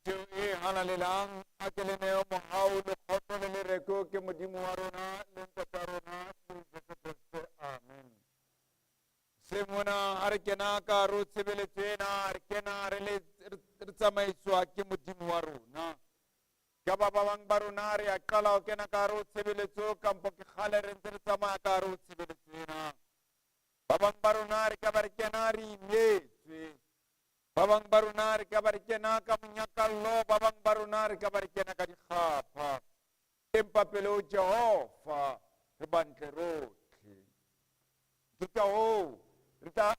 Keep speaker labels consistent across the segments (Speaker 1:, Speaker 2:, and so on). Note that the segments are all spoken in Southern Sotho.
Speaker 1: Phutheho e halalelang, a ke le nehe mohau le kgotso le lereko ke Modimo wa rona le Ntata rona le Jesu Kreste. Amen. Se mona ha re kena ka hare ho tshebeletso ena, re kena re le re tsamaiswa ke Modimo wa rona. Ka ba ba bang ba rona re a qala ho kena ka hare ho tshebeletso kampo ke kgale re ntse re tsamaya ka hare ho tshebeletso ena. Ba bang ba rona re ka ba re kena re imetswe. Ba bang ba rona re ka ba re kena ka monyakallo, ba bang ba rona re ka ba re kena ka dikgapha. Empa pele ho Jehova re bantle rotlhe. Ke ka hoo re tla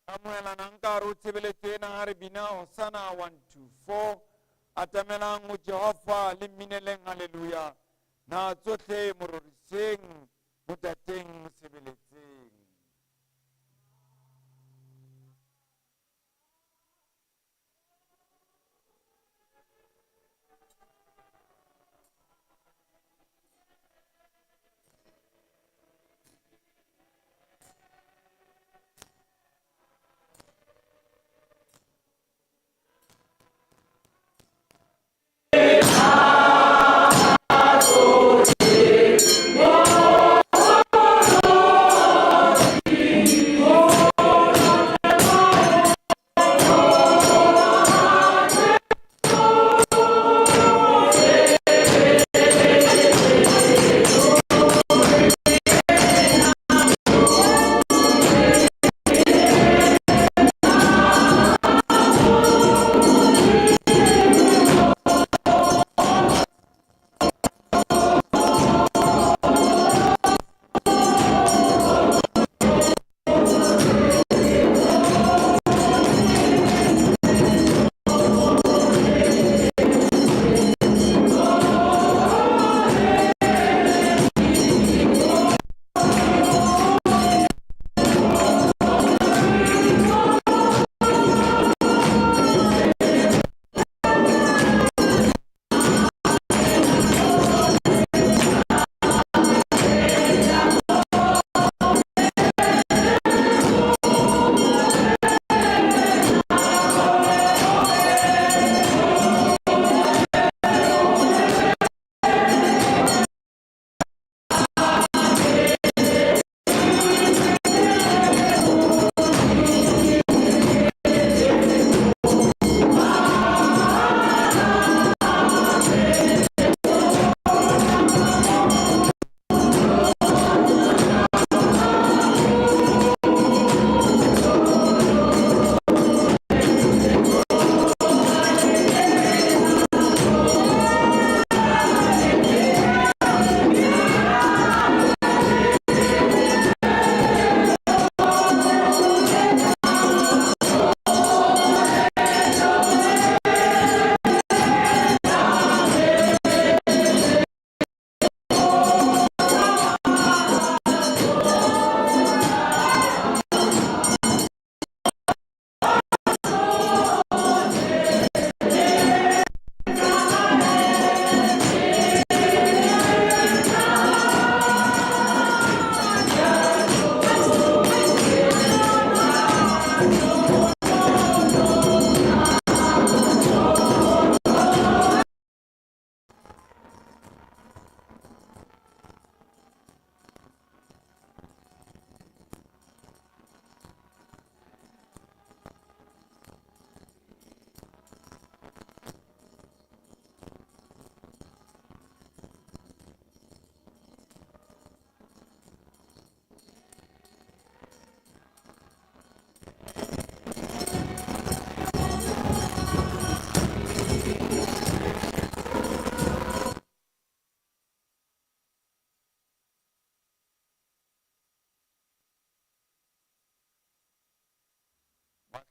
Speaker 1: amohelanang ka hare ho tshebeletso ena ha re bina Hosana 124. Atamelang ho Jehova le mmineleng haleluya. Na tsohle mo roriseng, mo tateng, mo sebeletseng.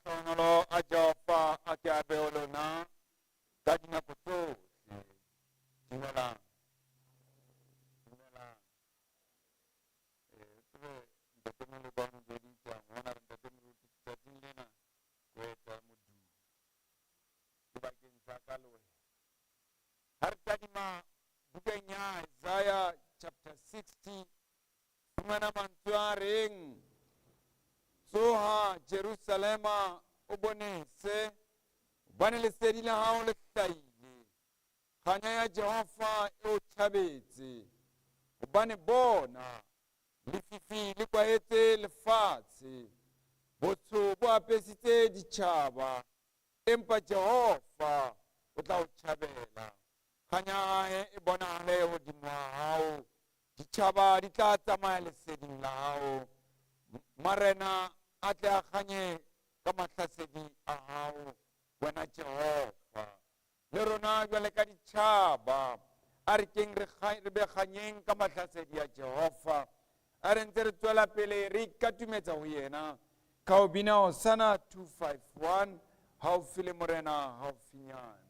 Speaker 1: Mahlohonolo a Jehova a ke a be ho lona ka dinako tsohle. Dumelang. Dumelang. Tsebe ntate Moloko a njweditse a ngwana re ntate Moruti tsatsing lena ko etsa modumo sebakeng sa ka le wena. Ha re tadima bukeng ya Isaiah chapter 60 fumana mantswe a reng tsoha Jerusalema o bonese. Hobane lesedi la hao le hlahile, kganya ya Jehova e o tjhabetse. Hobane bona, lefifi le kwahetse lefatshe, botsho bo apesitse ditjhaba, empa Jehova o tla o tjhabela. Kganya ya hae e bonahale hodimo ha hao, ditjhaba di tla tsamaya leseding la hao, marena a tle a kganye ka mahlasedi a hao, wena Jehova. Le rona jwale ka ditjhaba, a re keng re be kganyeng ka mahlasedi a Jehova. A re ntse re tswela pele re ikatumetsa ho yena ka ho bina Hosana 251, haufi le Morena haufinyana.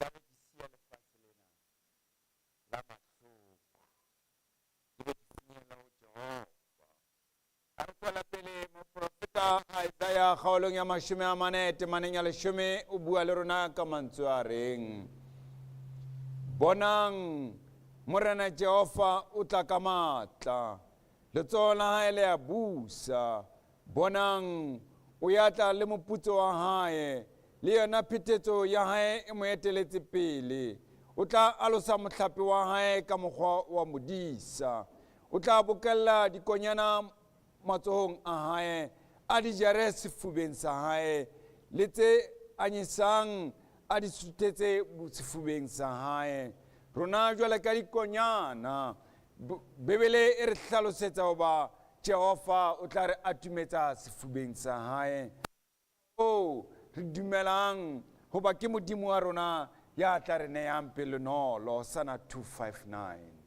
Speaker 1: Tla be ke siya lefatshe lena la mahloko, ke be ke finyella ho Jehova. A re tswela pele, moprofeta Isaiah kgaolong ya 40 temaneng ya 10 o bua le rona ka mantswe a reng, Bonang, Morena Jehova o tla ka matla, letsoho la hae le a busa. Bonang, o ya tla le moputso wa hae, le yona phetetso ya hae e mo eteletse pele. O tla alosa mohlape wa hae ka mokgwa wa modisa. O tla bokella dikonyana matsohong a hae, a di jare sefubeng sa hae, le tse anyisang a di suthetse sefubeng sa hae. Rona jwale ka dikonyana, Bibele e re hlalosetsa hoba Jehova o tla re atumetsa sefubeng sa hae. O re dumelang hoba ke Modimo wa rona ya tla re neyang pelonolo. Sana 259.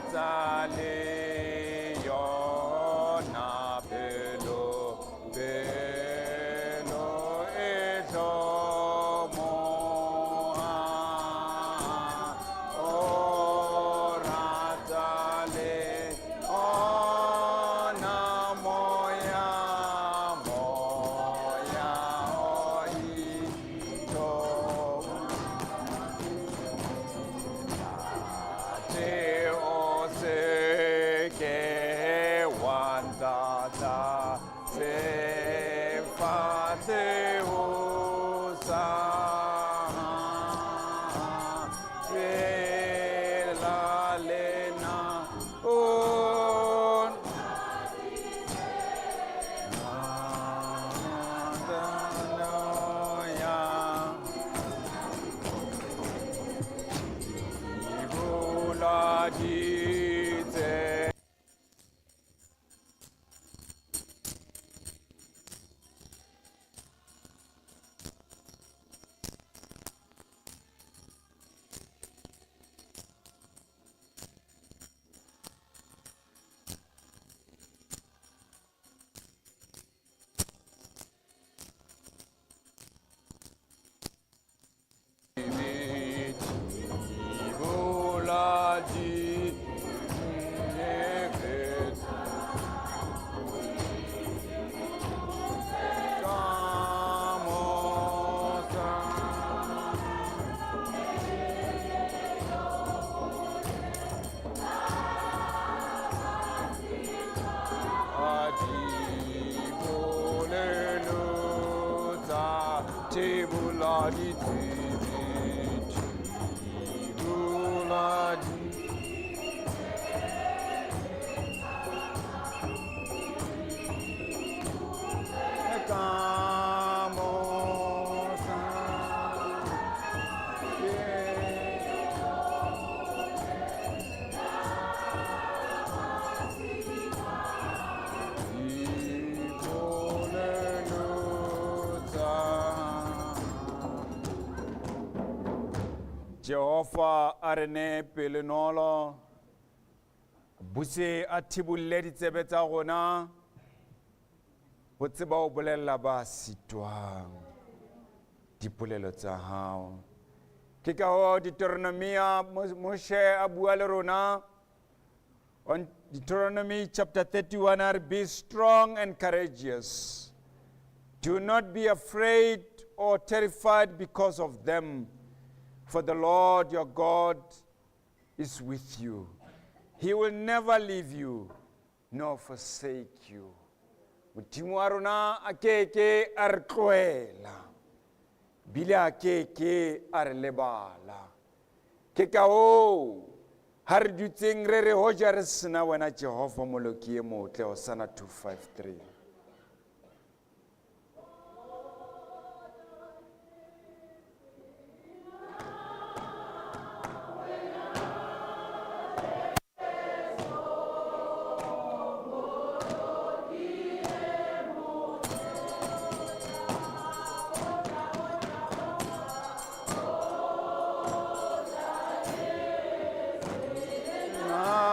Speaker 1: Ratsa le yona pelo, pelo e hlomoha. O rata le ona moya, moya o ithomo. Ntate o se ke wa ntata sefahleho sa phela le na o. Hallelujah. Iboladitse. Tebula di. Jehova a re ne pelonolo, buse a thibolle ditsebe tsa rona ho tseba ho bolella ba sitwang dipolelo tsa hao. Ke ka hoo Deuteronomia Moshe a bua le rona on Deuteronomy chapter 31 a re, be strong and courageous. Do not be afraid or terrified because of them, for the Lord your God is with you. He will never leave you nor forsake you. Modimo wa rona a keke a re tlohela, bile a keke a re lebala. Ke ka hoo ha re dutseng re re hoja re sena wena Jehova Moloki e motle, Hosanna 253.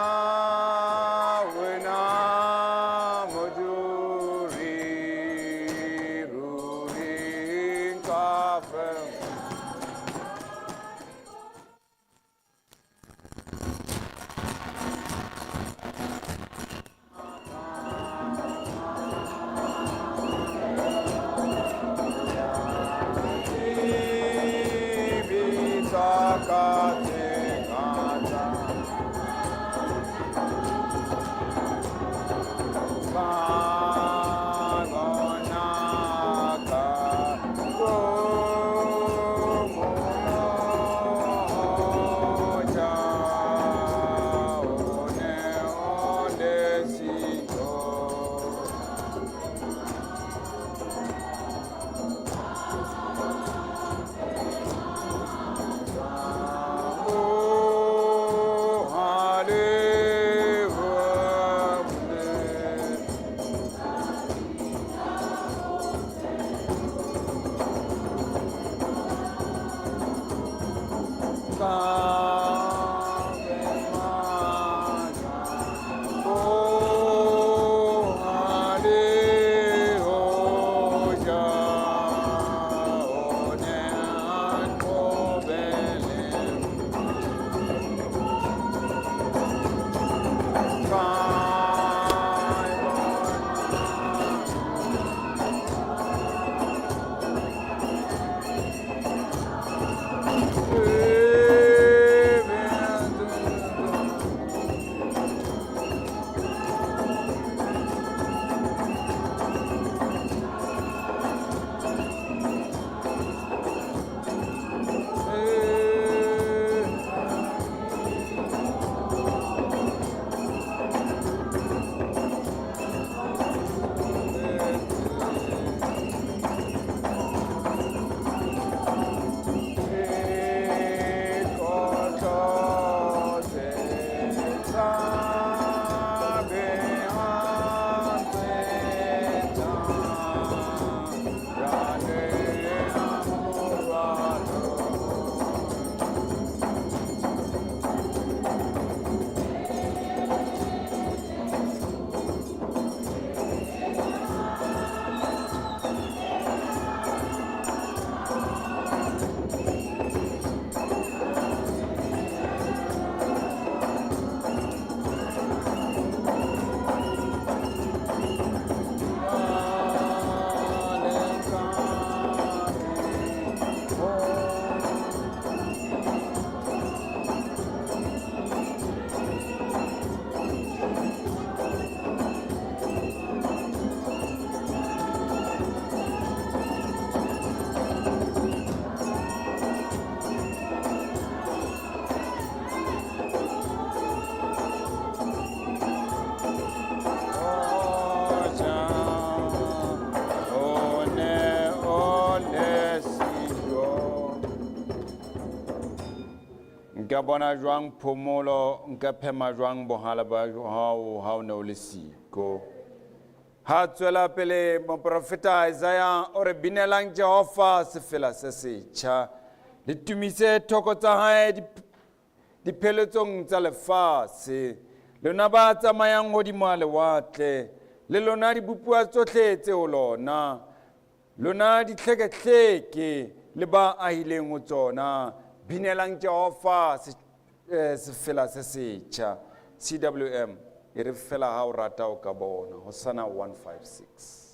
Speaker 1: Na wena moduri ruri nka fe- Ibitsa ka tse ngata. Ba bona ka Nka bona jwang phomolo, nka phema jwang bohale ba hao ha o ne o le siko. Ha tswela pele moprofeta Isaiah o re binelang Jehova sefela se setjha. Le tumise thoko tsa hae dipheletsong tsa lefatshe. Lona ba tsamayang hodimo a lewatle, le lona dibopuwa tsohle tse ho lona. Lona dihlekehleke le ba ahileng ho tsona, binelang Jehova sefela se setjha. CWM e re fela ha o rata o ka bona. Hosana 156.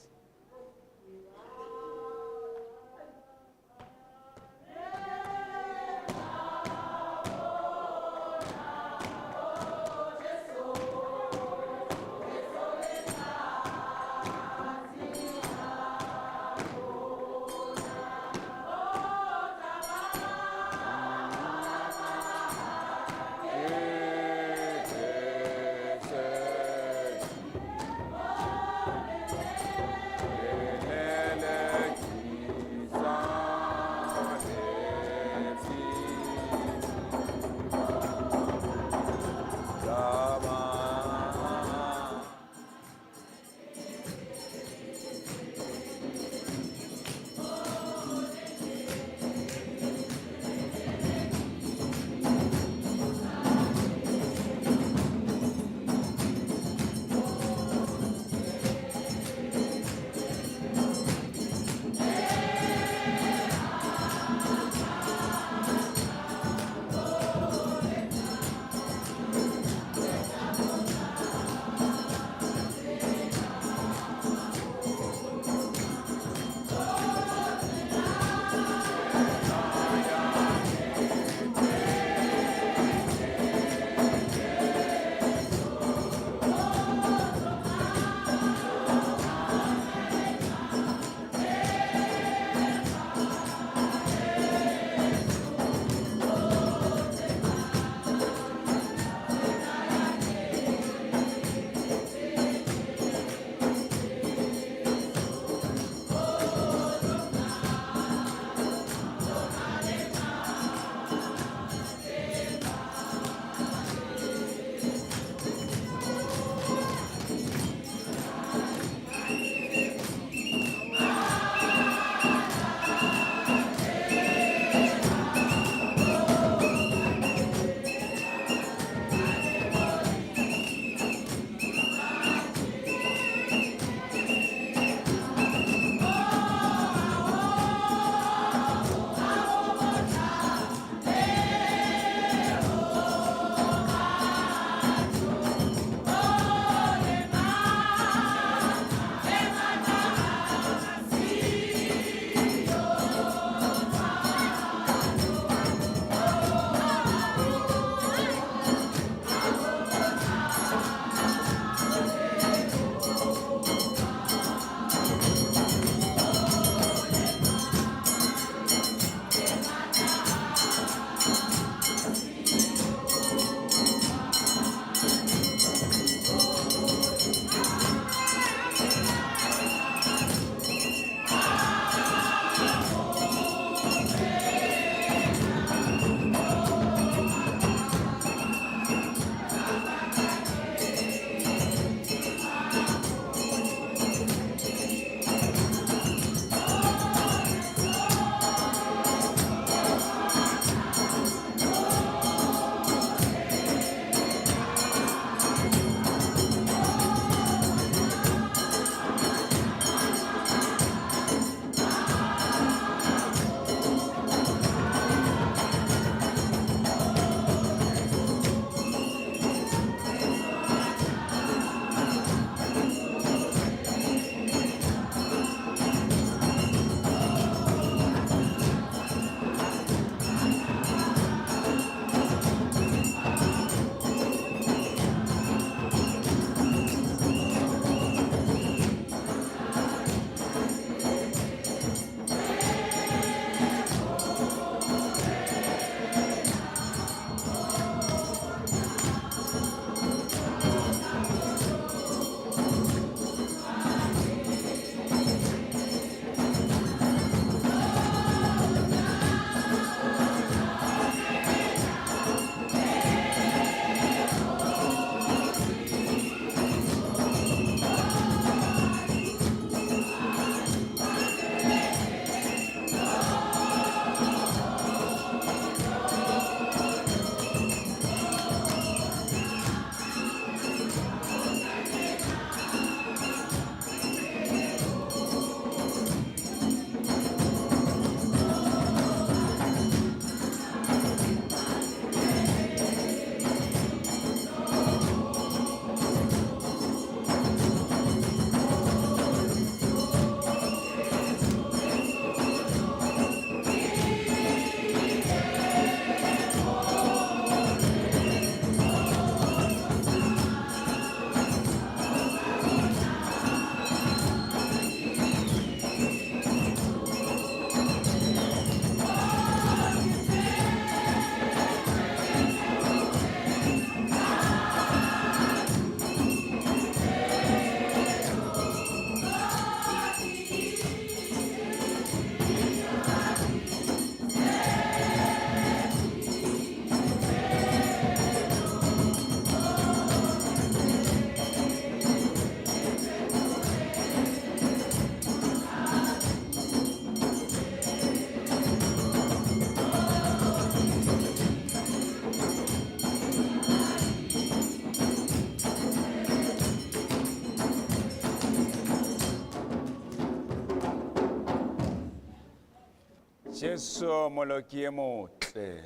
Speaker 1: Jesu moloki e motle,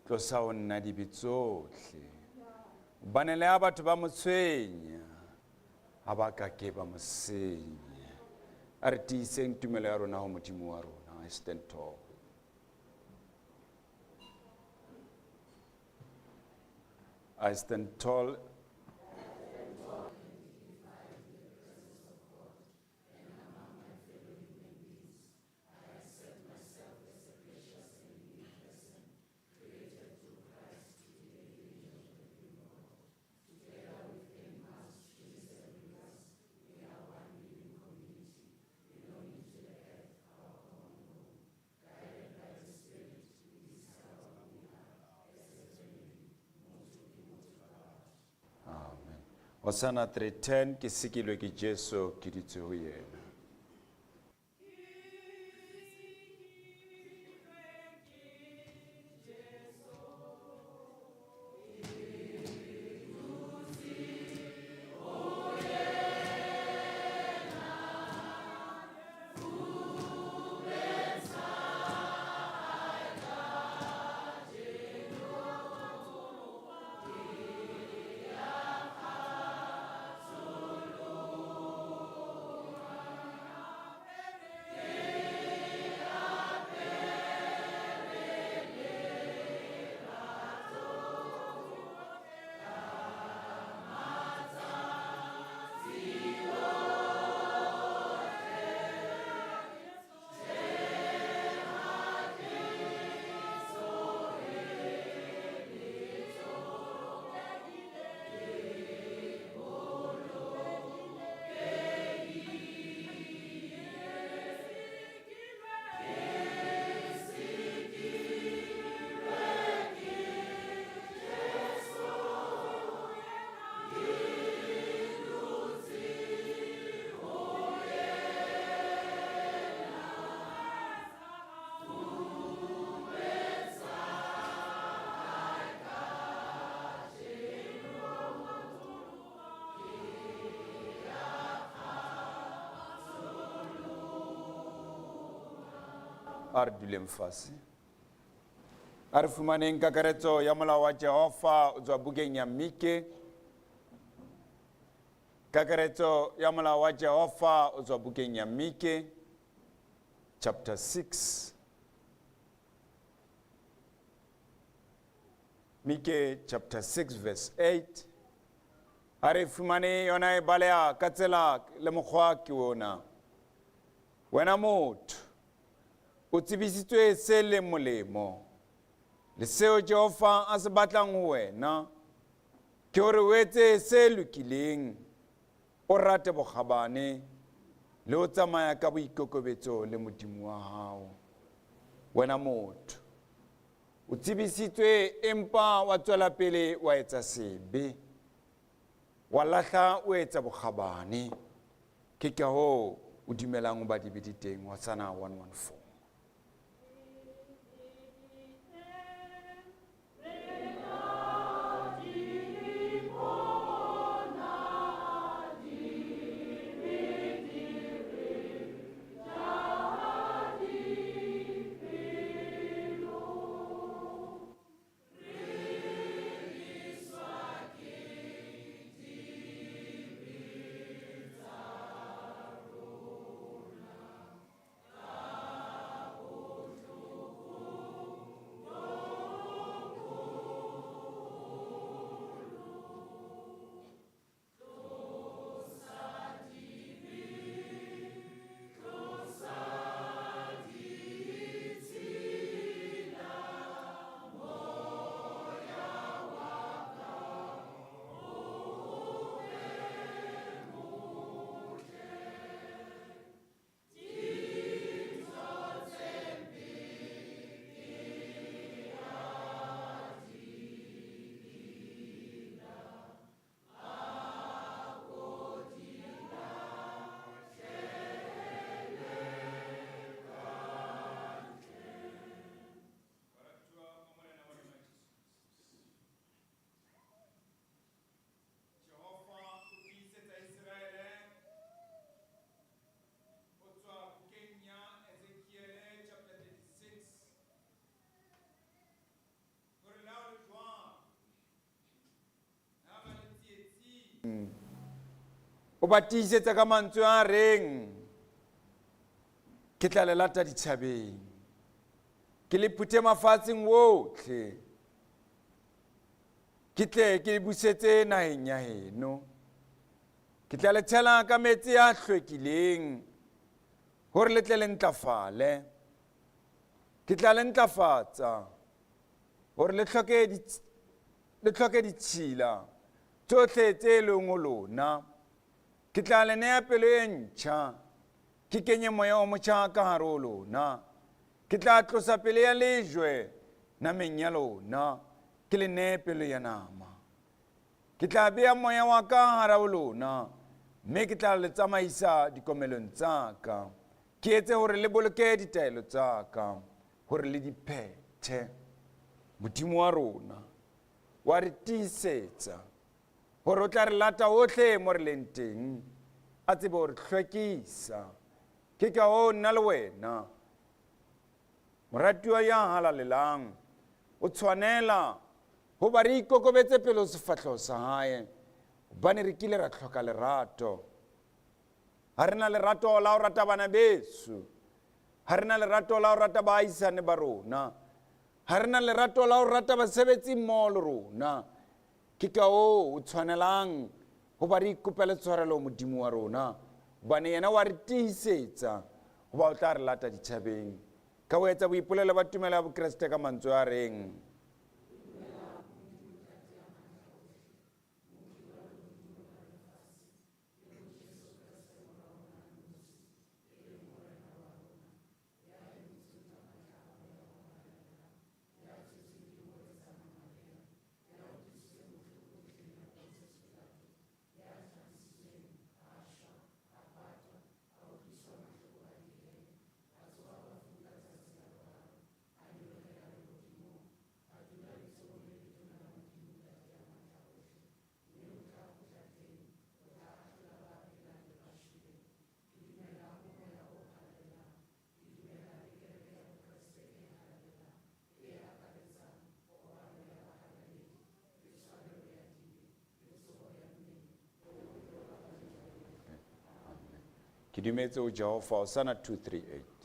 Speaker 1: tlosa ho nna dibe tsohle. Hobane le ha batho ba mo tshwenya, ha ba ka ke ba mo senya. A re tiiseng tumelo ya rona ho Modimo wa rona. I stand tall. I stand tall. Amen. Hosanna 3:10 ke sikilwe ke Jesu ke dutse ho yena. A re duleng fase. A re fumaneng kakaretso ya molao wa Jehova o tswa bukeng ya Mike. Kakaretso ya molao wa Jehova o tswa bukeng ya Mike chapter 6. Mike chapter 6 verse 8. A re fumane yona e baleha ka tsela le mokgwa ke ona. Wena motho, o tsebisitswe se leng molemo le seo Jehova a se batlang ho wena ke hore o etse se lokileng, o rate bokgabane le ho tsamaya ka boikokobetso le Modimo wa hao. Wena motho, o tsebisitswe empa wa tswela pele wa etsa sebe, wa lahla o etsa bokgabane. Ke kahoo o dumelang hoba dibe di teng. Hosanna 114. O ba tiisetsa ka mantswe a reng, ke tla le lata ditjhabeng, ke le phuthe mafatsheng wotlhe, ke tle ke le busetse naheng ya heno. Ke tla le tshela ka metsi a hlwekileng, hore le tle le ntlafale. Ke tla le ntlafatsa, hore le hloke le hloke ditshila tsohle tse leng ho lona. Ke tla le nea pelo e ntjha, ke kenye moya o motjha ka hare ho lona. Ke tla tlosa pelo ya lejwe nameng ya lona, ke le nee pelo ya nama. Ke tla bea moya wa ka hara ho lona, mme ke tla le tsamaisa dikomelong tsa ka, ke etse hore le boloke ditaelo tsa ka, hore le di phethe. Modimo wa rona wa re tiisetsa hore o tla re lata hohle mo re leng teng, a tsebe ho re hlwekisa. Ke ka hoo nna le wena, moratuwa ya halalelang, o tshwanela hoba re ikokobetse pele ho sefahleho sa hae, hobane re kile ra hloka lerato. Ha re na lerato la ho rata bana beso, ha re na lerato la ho rata baahisane ba rona, ha re na lerato la ho rata basebetsi mmoho le rona. Ke ka oo o tshwanelang hoba re ikopele tshwarelo Modimo wa rona, hobane yena wa re tiisetsa hoba o tla re lata ditjhabeng. Ka ho etsa boipolelo ba tumelo ya Bokreste ka mantswe a reng, Ke dumetse ho Jehova, Hosanna 238.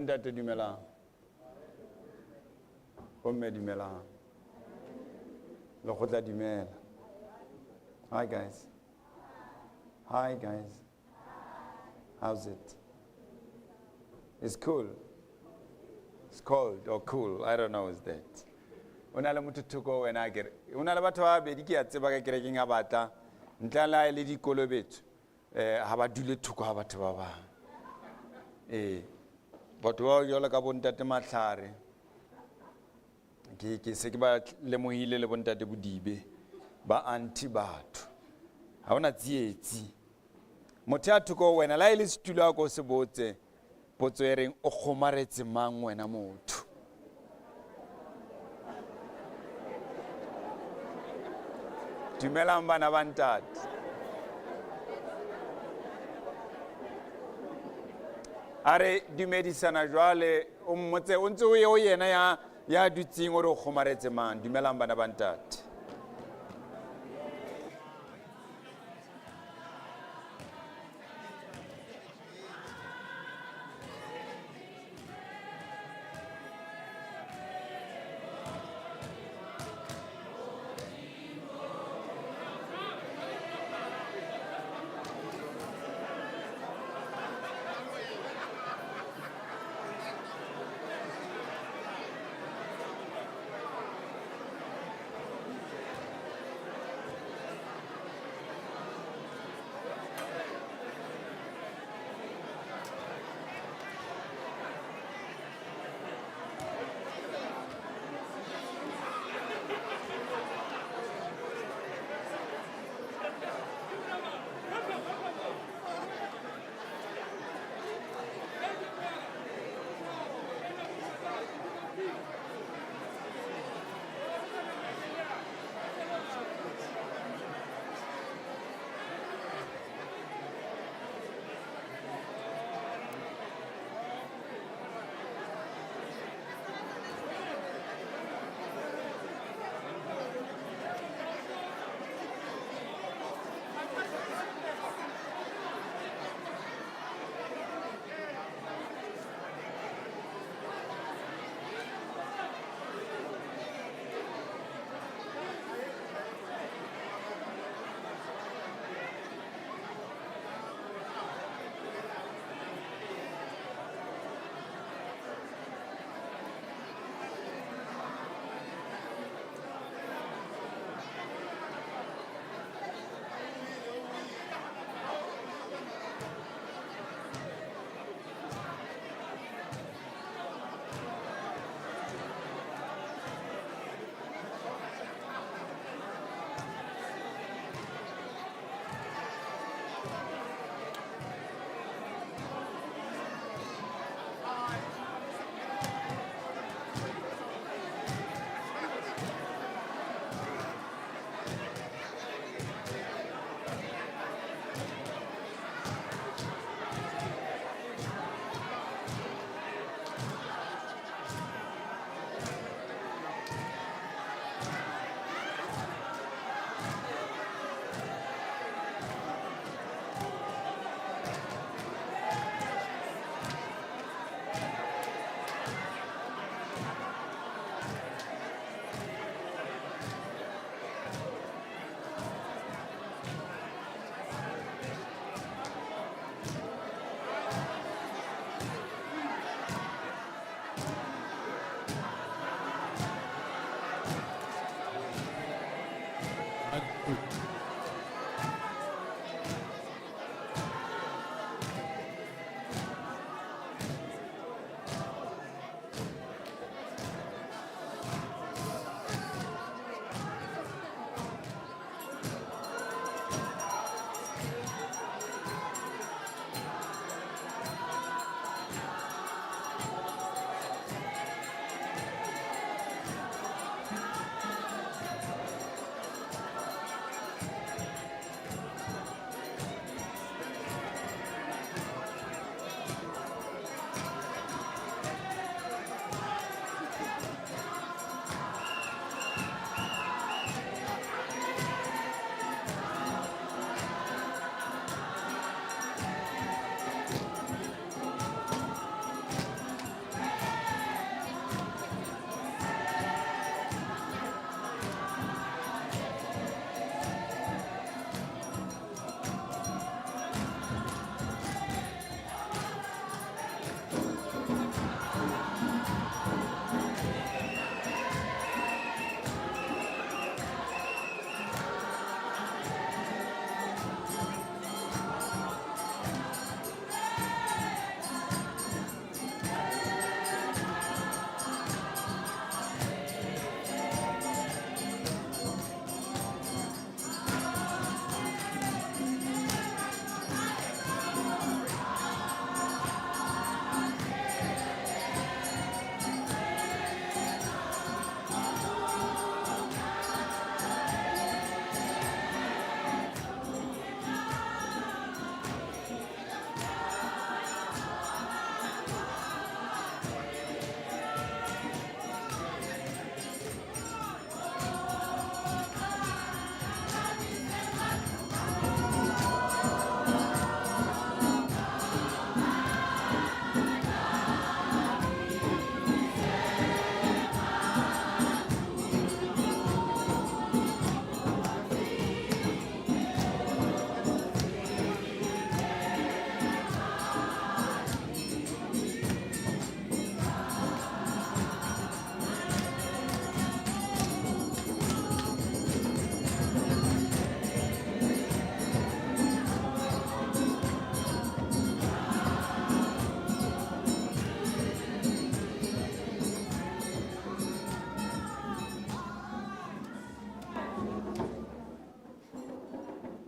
Speaker 1: Bontate dumelang. Bomme dumelang. Lekgotla dumela. Hi guys. Hi guys. How's it? It's cool. It's cold or cool. I don't know is that. O na le motho thoko wena akere. O na le batho ba babedi ke a tseba ka kerekeng a batla ntle le ha e le dikolobetso ha ba dule thoko ha batho ba bang. Ee. Batho ba jwalo ka bontate Matlhare. Ke se ke ba lemohile le bontate Bodibe ba anti batho. Ha hona tsietsi. Motho ya thoko ho wena la e le setulo a ko se botse potso e reng o kgomaretse mang wena motho. Dumelang bana ba ntate. A re dumedisana jwale o mmotse o ntse o ye o yena ya ya dutseng o re o kgomaretse mang. Dumelang bana ba ntate.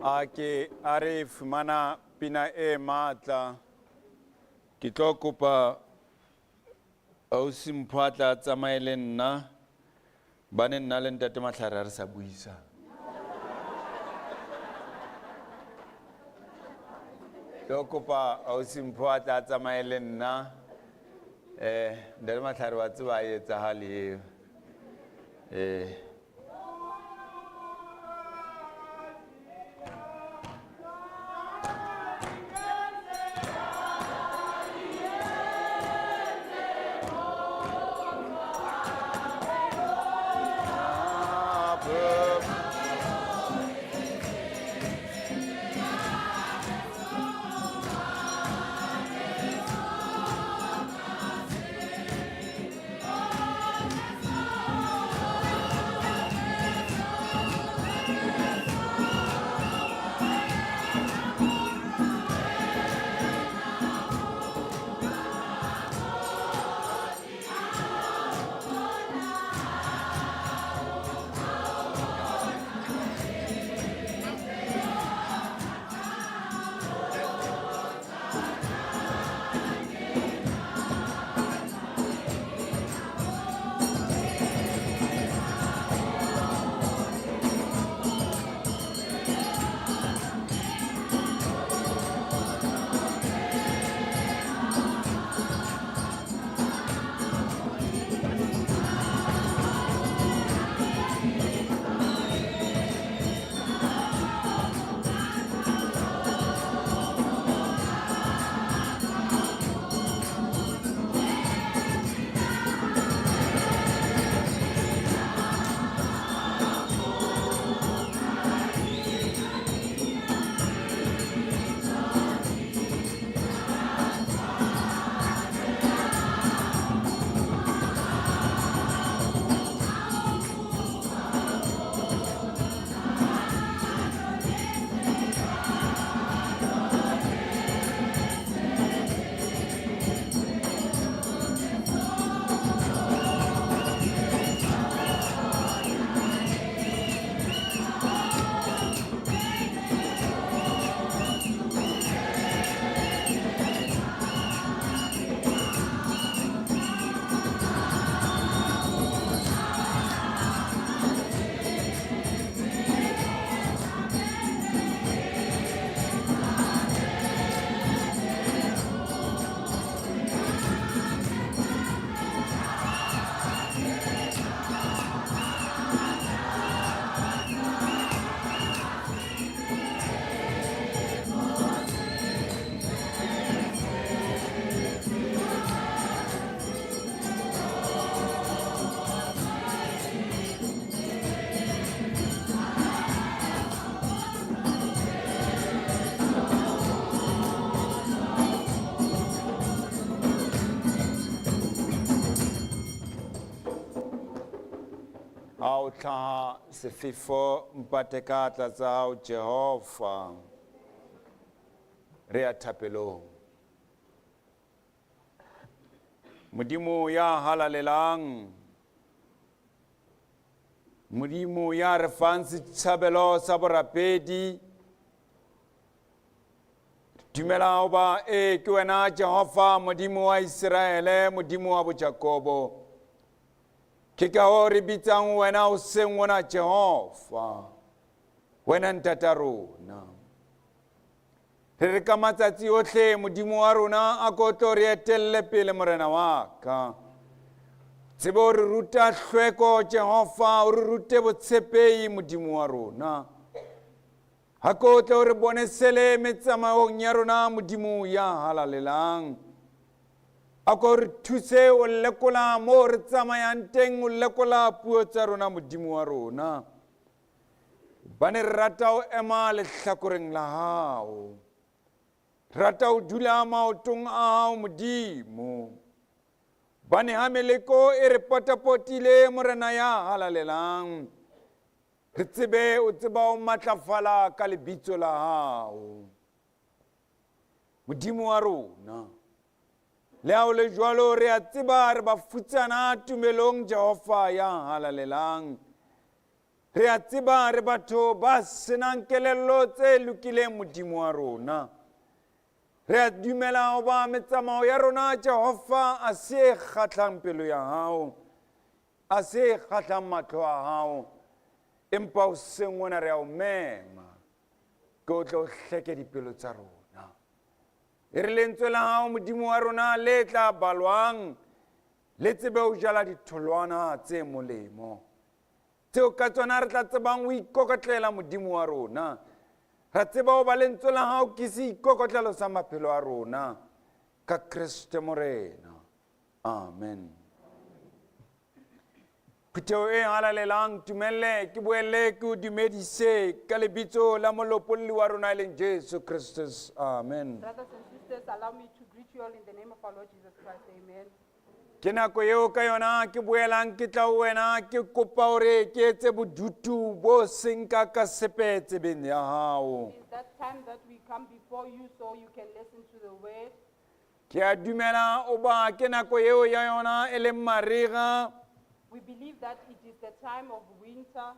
Speaker 1: A ke a re fumana pina e matla. Ke tlo kopa ausi Mpho a tla tsamaye le nna. Bane nna le ntate Matlhare ha re sa buisana. Tlo kopa ausi Mpho a tla tsamaye le nna. Ntate Matlhare wa tseba a etsahale eo. Ha o hlaha sefefo mpate ka atla tsa hao Jehova. Re ya thapelong. Modimo ya halalelang, Modimo ya re fang setshabelo sa borapedi, dumela hoba e ke wena Jehova Modimo wa Iseraele, Modimo wa boJakobo. Ke ka hoo re bitsang wena hoseng hona Jehova, wena ntata rona. Re re ka matsatsi ohle Modimo wa rona a ko tlo re etelle pele Morena wa ka. Tsebe o re ruta hlweko Jehova, o re rute botshepehi Modimo wa rona. Ha ko tle o re bonesele metsamaong ya rona Modimo ya halalelang. A ko re thuse o lekola moo re tsamayang teng, o lekola puo tsa rona Modimo wa rona. Bane re rata o ema lehlakoreng la hao. Re rata o dula maotong a hao Modimo. Bane ha meleko e re potapotile Morena ya halalelang, re tsebe o tseba o matlafala ka lebitso la hao. Modimo wa rona, le ha o le jwalo re a tseba re bafutsana tumelong Jehova ya halalelang. Re a tseba re batho ba senang kelello tse lokileng Modimo wa rona. Re a dumela hoba metsamao ya rona Jehova a se e kgahlang pelo ya hao, a se e kgahlang mahlo a hao. Empa hoseng ona re a o mema, ke o tle o hleke dipelo tsa rona. E re lentswe la hao Modimo wa rona le tla balwang, le tsebe ho jala ditholwana tse molemo, tseo ka tsona re tla tsebang ho ikokotlela Modimo wa rona. Ra tseba hoba lentswe la hao ke seikokotlelo sa maphelo a rona, ka Kreste Morena. Amen. Phutheho e halalelang, tumelle ke boele ke o dumedise ka lebitso la molopolli wa rona e leng Jesu Kristus. Amen.
Speaker 2: Brothers and sisters, allow me to greet you all in the name of our Lord Jesus Christ. Amen.
Speaker 1: Ke nako eo ka yona ke boelang ke tla ho wena ke kopa hore ke etse bodutu bo seng ka ka sepe tsebeng ya hao.
Speaker 2: It is that time that we come before you so you can listen to the word.
Speaker 1: Ke a dumela oba ke nako eo ya yona e leng mariga,
Speaker 2: We believe that it is the time of winter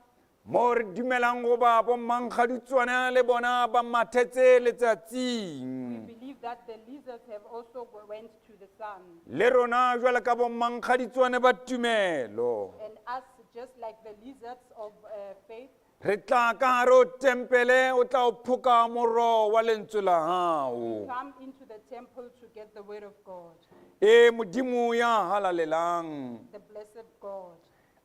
Speaker 1: mo re dumelang goba bo mankgadutswana le bona ba mathetse letsatsing.
Speaker 2: We believe that the lizards have also went to the sun.
Speaker 1: Le rona jwalo ka bo mankgaditswane ba tumelo,
Speaker 2: And us, just like the lizards of faith,
Speaker 1: re tla ka hare ho tempele o tla o phoka moro wa lentswe la hao.
Speaker 2: come into the temple to get the word of God,
Speaker 1: E Modimo ya halalelang,
Speaker 2: the blessed God.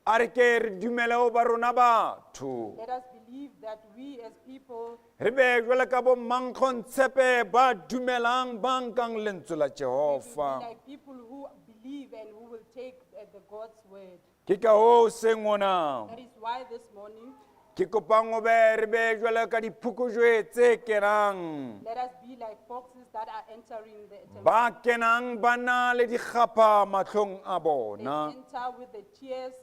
Speaker 1: a re ke re dumele ho ba rona batho,
Speaker 2: Let us believe that we as people
Speaker 1: re be jwalo ka bo mankgontshepe ba dumelang ba nkang lentswe la
Speaker 2: we will
Speaker 1: Jehova.
Speaker 2: be like people who believe and who will take the God's word.
Speaker 1: Ke ka hoo seng ona
Speaker 2: That is why this morning,
Speaker 1: ke kopang o be re be jwalo ka diphokojwe tse kenang,
Speaker 2: let us be like foxes that are entering the temple.
Speaker 1: ba kenang ba na le dikgapha mahlong a
Speaker 2: They
Speaker 1: bona,
Speaker 2: enter with the tears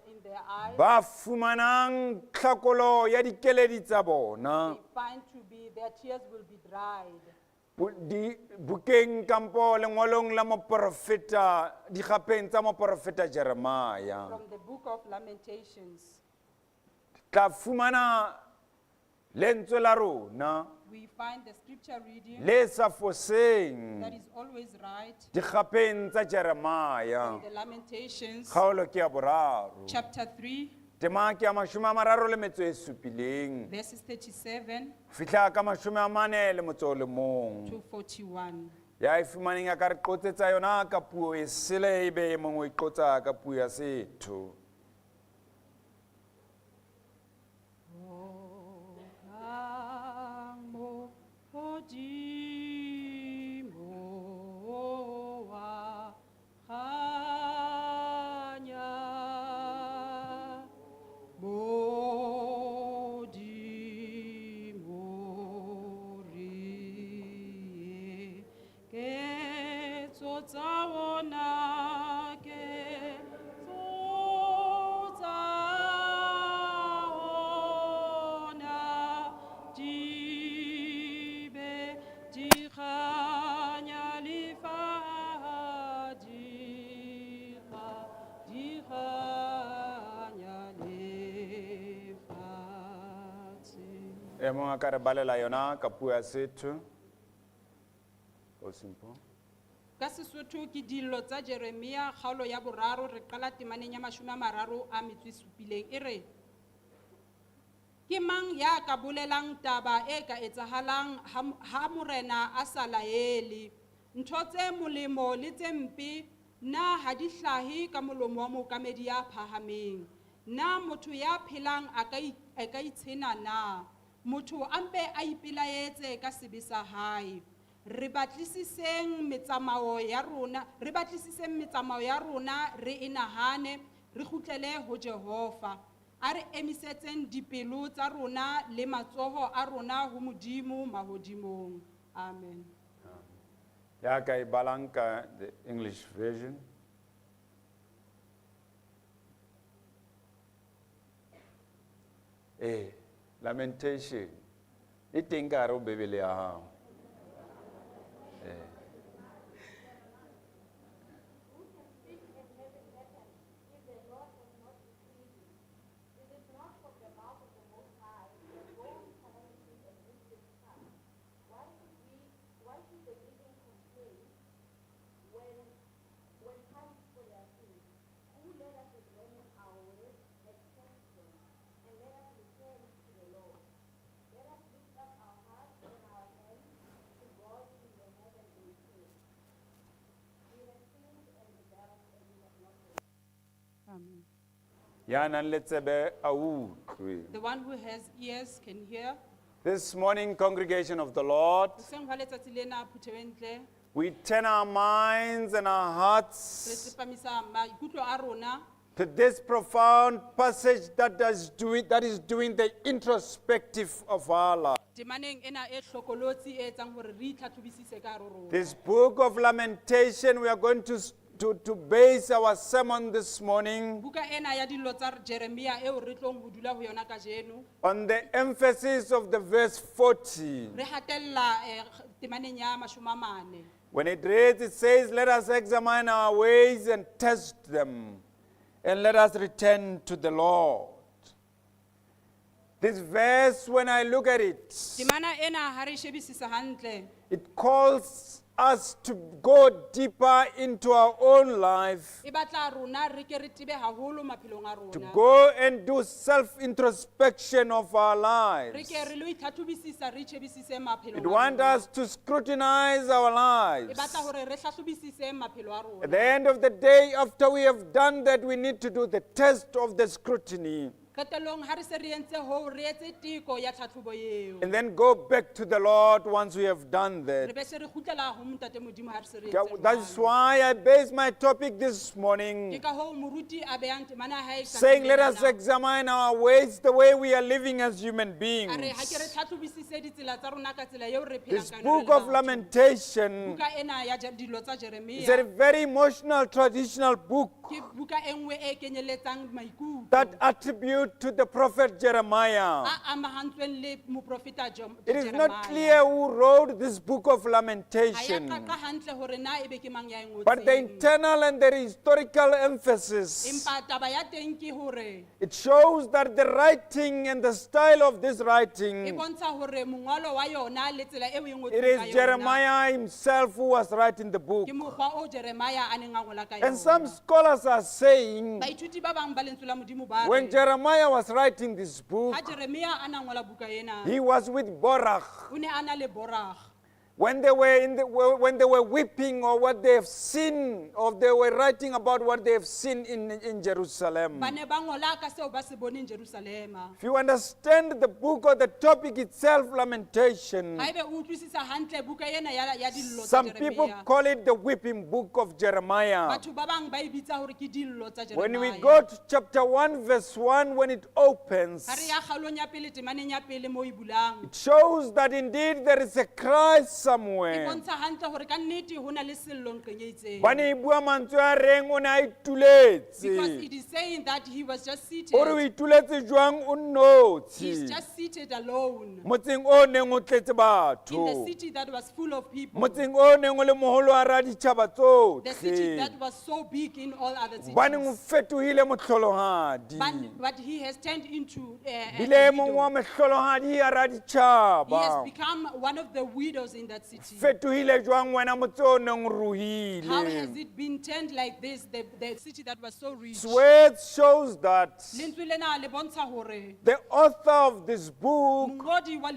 Speaker 2: in their eyes.
Speaker 1: ba fumanang tlhakolo ya dikeledi tsa bona
Speaker 2: They find to be, their tears will be dried.
Speaker 1: Bukeng kampo lengolong la moporofeta, dikgapheng tsa moporofeta Jeremia.
Speaker 2: From the book of Lamentations,
Speaker 1: Tla fumana lentswe la rona
Speaker 2: we find the scripture reading
Speaker 1: le sa foseng
Speaker 2: that is always right.
Speaker 1: dikgapheng tsa Jeremia.
Speaker 2: The Lamentations,
Speaker 1: Kgaolo ke ya boraro,
Speaker 2: chapter 3,
Speaker 1: tema ke ya mashome a mararo le metso e supileng,
Speaker 2: verses 37
Speaker 1: fihla ka mashome a mane le motso o le mong.
Speaker 2: to 41.
Speaker 1: Ya e fumaneng a ka re qotsetsa yona ka puo e sele, ebe e mongwe o e qotsa ka puo ya setho.
Speaker 2: Bokang mo hodimo wa kganya, Modimo re ketso tsa ona, ketso tsa ona, di be di kganya di kganya lefatshe.
Speaker 1: E mongwe a ka re balela yona ka puo ya setho. O Simpho.
Speaker 2: Ka Sesotho ke dillo tsa Jeremia kgaolo ya boraro re qala temaneng ya mashome a mararo a metso e supileng e re, ke mang ya ka bolelang taba e ka etsahalang ha morena a sa laele? Ntho tse molemo le tse mpe na ha di hlahe ka molomo wa mookamedi ya phahameng? Na motho ya phelang a ka itshena na? Motho a mpe a ipelaetse ka sebe sa hae. Re batlisiseng metsamao ya rona, re batlisiseng metsamao ya rona, re e nahane, re kgutlele ho Jehova. A re emisetseng dipelo tsa rona le matsoho a rona ho Modimo mahodimong. Amen.
Speaker 1: Ya ka e balang ka the English version. Lamentation. E teng ka hare ho Bibele ya hao.
Speaker 3: Who can speak and have it happen if the Lord has not decreed it? Is it not from the
Speaker 1: Ya nang le tsebe a utlwe.
Speaker 2: The one who has ears can hear.
Speaker 1: This morning, congregation of the Lord,
Speaker 2: Hoseng hwa letsatsi lena phutheho e ntle,
Speaker 1: we turn our minds and our
Speaker 2: re
Speaker 1: hearts
Speaker 2: tsepamisa maikutlo a rona
Speaker 1: to this profound passage that is doing the introspective of our life.
Speaker 2: temaneng ena e hlokolotsi e etsang hore re itlhatlhobisise ka hare ho rona.
Speaker 1: This book of Lamentation, we are going to base our sermon this morning
Speaker 2: Buka ena ya dillo tsa Jeremia eo re tlong ho dula ho yona kajeno,
Speaker 1: on the emphasis of the verse 40.
Speaker 2: re hatella temaneng ya mashome a mane.
Speaker 1: When it reads, it says, "Let us examine our ways and test them, and let us return to the Lord." This verse, when I look at it,
Speaker 2: Temana ena ha re e shebisisa hantle,
Speaker 1: it calls us to go deeper into our own life,
Speaker 2: e batla rona re ke re tebe haholo maphelong a
Speaker 1: to
Speaker 2: rona.
Speaker 1: go and do self introspection of our
Speaker 2: Re
Speaker 1: lives.
Speaker 2: ke re lo itlhatlhobisisa, re itjhebisise maphelong
Speaker 1: It
Speaker 2: a
Speaker 1: wants
Speaker 2: rona.
Speaker 1: us to scrutinize our
Speaker 2: E
Speaker 1: lives.
Speaker 2: batla hore re hlahlobisise maphelo a
Speaker 1: At
Speaker 2: rona.
Speaker 1: the end of the day, after we have done that, we need to do the test of the scrutiny
Speaker 2: Qetellong ha re se re entse hoo, re etse teko ya tlhatlhobo eo.
Speaker 1: and then go back to the Lord once we have done
Speaker 2: Re
Speaker 1: that.
Speaker 2: be se re kgutlela ho Ntate Modimo ha re se re entse
Speaker 1: That's
Speaker 2: jwalo.
Speaker 1: why I base my topic this
Speaker 2: Ke
Speaker 1: morning,
Speaker 2: ka hoo moruti a behang temana ya hae
Speaker 1: saying,
Speaker 2: tsatsing
Speaker 1: "Let us
Speaker 2: lena.
Speaker 1: examine our ways, the way we are living as human
Speaker 2: A re ha ke re
Speaker 1: beings."
Speaker 2: tlhatlhobisise ditsela tsa rona ka tsela eo re phelang
Speaker 1: This
Speaker 2: ka yona re
Speaker 1: book
Speaker 2: le
Speaker 1: of
Speaker 2: batho.
Speaker 1: Lamentation
Speaker 2: Buka ena ya dillo tsa
Speaker 1: is a
Speaker 2: Jeremia
Speaker 1: very emotional, traditional book
Speaker 2: ke buka e nngwe e kenyelletsang maikutlo
Speaker 1: that attribute to the prophet Jeremiah.
Speaker 2: a amahantsweng le moprofeta
Speaker 1: It is not
Speaker 2: Jeremiah.
Speaker 1: clear who wrote this book of
Speaker 2: Ha ya
Speaker 1: Lamentation.
Speaker 2: qaqa hantle hore na ebe ke mang ya e
Speaker 1: But the
Speaker 2: ngotseng.
Speaker 1: internal and the historical emphasis,
Speaker 2: Empa taba ya teng ke hore
Speaker 1: it shows that the writing and the style of this
Speaker 2: e
Speaker 1: writing,
Speaker 2: bontsha hore mongolo wa yona le tsela eo e
Speaker 1: it
Speaker 2: ngotsweng ka
Speaker 1: is
Speaker 2: yona
Speaker 1: Jeremiah himself who was writing the book.
Speaker 2: ke mokgwa o Jeremiah a neng a ngola ka
Speaker 1: And some
Speaker 2: yona.
Speaker 1: scholars are saying
Speaker 2: Baithuti ba bang ba lentswe la Modimo ba
Speaker 1: when
Speaker 2: re
Speaker 1: Jeremiah was writing this book,
Speaker 2: ha Jeremia a na ngola buka ena
Speaker 1: he was with Borach.
Speaker 2: o ne a na le Borag.
Speaker 1: When they were weeping or what they have seen, or they were writing about what they have seen in Jerusalem.
Speaker 2: Ba ne ba ngola ka seo ba se boneng Jerusalema.
Speaker 1: If you understand the book or the topic itself, Lamentation,
Speaker 2: Haebe o utlwisisa hantle buka ena ya dillo tsa
Speaker 1: some people
Speaker 2: Jeremia.
Speaker 1: call it the weeping book of Jeremiah.
Speaker 2: Batho ba bang ba e bitsa hore ke dillo tsa
Speaker 1: When we
Speaker 2: Jeremia.
Speaker 1: go to chapter 1, verse 1, when it opens,
Speaker 2: Ha re ya kgaolong ya pele temaneng ya pele mo e bulang.
Speaker 1: it shows that indeed there is a cry
Speaker 2: E
Speaker 1: somewhere.
Speaker 2: bontsha hantle hore ka nnete ho na le sello nqeng e itseng.
Speaker 1: Bane e bua mantswe a reng o ne a
Speaker 2: Because
Speaker 1: ituletse.
Speaker 2: it is saying that he was just seated.
Speaker 1: O re o ituletse jwang o
Speaker 2: He's
Speaker 1: nnotshi.
Speaker 2: just seated alone
Speaker 1: Motseng o neng o tletse
Speaker 2: in the
Speaker 1: batho.
Speaker 2: city that was full of people.
Speaker 1: Motseng o neng o le moholo hara ditjhaba
Speaker 2: The city
Speaker 1: tsohle.
Speaker 2: that was so big in all other cities.
Speaker 1: Baneng o fetohile mohlolohadi.
Speaker 2: But he has turned into a
Speaker 1: Bile e mong
Speaker 2: widow.
Speaker 1: wa mohlolohadi hara
Speaker 2: He has
Speaker 1: ditjhaba.
Speaker 2: become one of the widows in that city.
Speaker 1: Fetohile jwang wena motse o neng o
Speaker 2: How has
Speaker 1: ruhile?
Speaker 2: it been turned like this, the city that was so rich?
Speaker 1: His words shows that
Speaker 2: Lentswe lena le bontsha hore
Speaker 1: the author of this book
Speaker 2: mongodi wa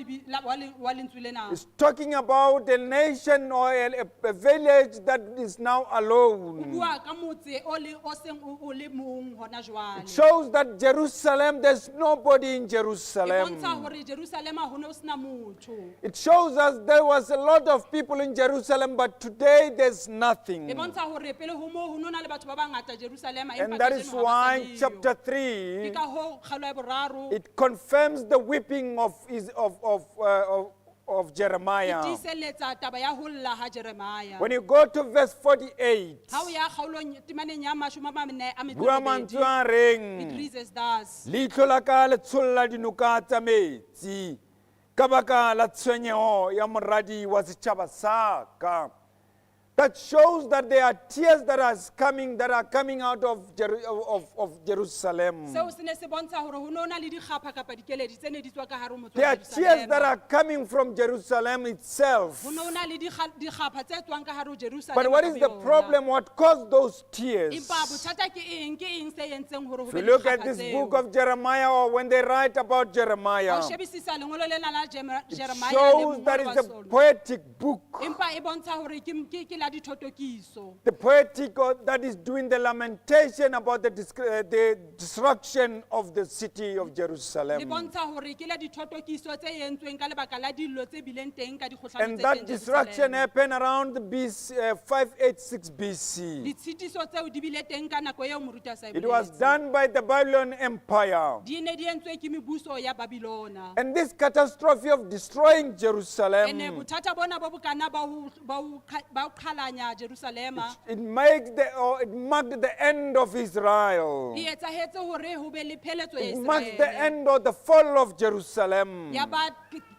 Speaker 2: wa lentswe lena
Speaker 1: is talking about a nation or a village that is now
Speaker 2: o
Speaker 1: alone.
Speaker 2: bua ka motse o le o seng o le mong hona jwale.
Speaker 1: It shows that Jerusalem, there's nobody in
Speaker 2: E
Speaker 1: Jerusalem.
Speaker 2: bontsha hore Jerusalema ho ne ho sena motho.
Speaker 1: It shows us there was a lot of people in Jerusalem, but today there's
Speaker 2: E
Speaker 1: nothing.
Speaker 2: bontsha hore pele ho moo ho no na le batho ba bangata Jerusalema
Speaker 1: And
Speaker 2: empa
Speaker 1: that is
Speaker 2: kajeno ha ba sa
Speaker 1: why
Speaker 2: le yo.
Speaker 1: chapter
Speaker 2: Ke
Speaker 1: 3,
Speaker 2: ka hoo kgaolo ya boraro
Speaker 1: it confirms the weeping of
Speaker 2: e
Speaker 1: Jeremiah.
Speaker 2: tiiselletsa taba ya ho lla ha Jeremiah.
Speaker 1: When you go to verse 48,
Speaker 2: Ha o ya kgaolong temaneng ya mashome a mane a metso e
Speaker 1: bua
Speaker 2: robedi,
Speaker 1: mantswe a
Speaker 2: it
Speaker 1: reng,
Speaker 2: reads as thus.
Speaker 1: leihlo la ka le tsholla dinoka tsa metsi ka baka la tshwenyeho ya moradi wa setjhaba sa ka. That shows that there are tears that are coming out of Jerusalem.
Speaker 2: Seo se ne se bontsha hore ho no na le dikgapha kapa dikeledi tse ne di tswa ka hare ho motse
Speaker 1: There
Speaker 2: wa
Speaker 1: are tears that
Speaker 2: Jerusalema.
Speaker 1: are coming from Jerusalem itself.
Speaker 2: Ho no na le dikgapha tse tswang ka hare ho Jerusalema
Speaker 1: But what
Speaker 2: ka
Speaker 1: is the
Speaker 2: boyona.
Speaker 1: problem? What caused those tears?
Speaker 2: Empa bothata ke eng? Ke eng se entseng hore ho
Speaker 1: If
Speaker 2: be
Speaker 1: you
Speaker 2: le
Speaker 1: look at
Speaker 2: dikgapha
Speaker 1: this
Speaker 2: tseo?
Speaker 1: book of Jeremiah, or when they write about
Speaker 2: Ha
Speaker 1: Jeremiah,
Speaker 2: o shebisisa lengolo lena la
Speaker 1: it
Speaker 2: Jeremiah le
Speaker 1: shows that
Speaker 2: mongolo wa
Speaker 1: it's a
Speaker 2: sona.
Speaker 1: poetic book
Speaker 2: Empa e bontsha hore ke la la dithotokiso.
Speaker 1: The poetic that is doing the lamentation about the destruction of the city of
Speaker 2: Le
Speaker 1: Jerusalem.
Speaker 2: bontsha hore ke la dithotokiso tse entsweng ka lebaka la dillo tse bileng teng ka dikgohlano
Speaker 1: And
Speaker 2: tse
Speaker 1: that
Speaker 2: teng
Speaker 1: destruction
Speaker 2: Jerusalema.
Speaker 1: happened around the BC, 586 BC.
Speaker 2: Ditshitiso tseo di bile teng ka nako eo moruti a sa e
Speaker 1: It was
Speaker 2: boleletseng.
Speaker 1: done by the Babylon Empire.
Speaker 2: Di ne di entswe ke mebuso ya Babylona.
Speaker 1: And this catastrophe of destroying Jerusalem,
Speaker 2: Ene bothata bona bo bokana ba ho qhalanya Jerusalema.
Speaker 1: it, made the, or it marked the end of Israel.
Speaker 2: E etsahetse hore ho be le pheletso ya
Speaker 1: It marked the
Speaker 2: Iseraele.
Speaker 1: end of the fall of Jerusalem.
Speaker 2: Ya ba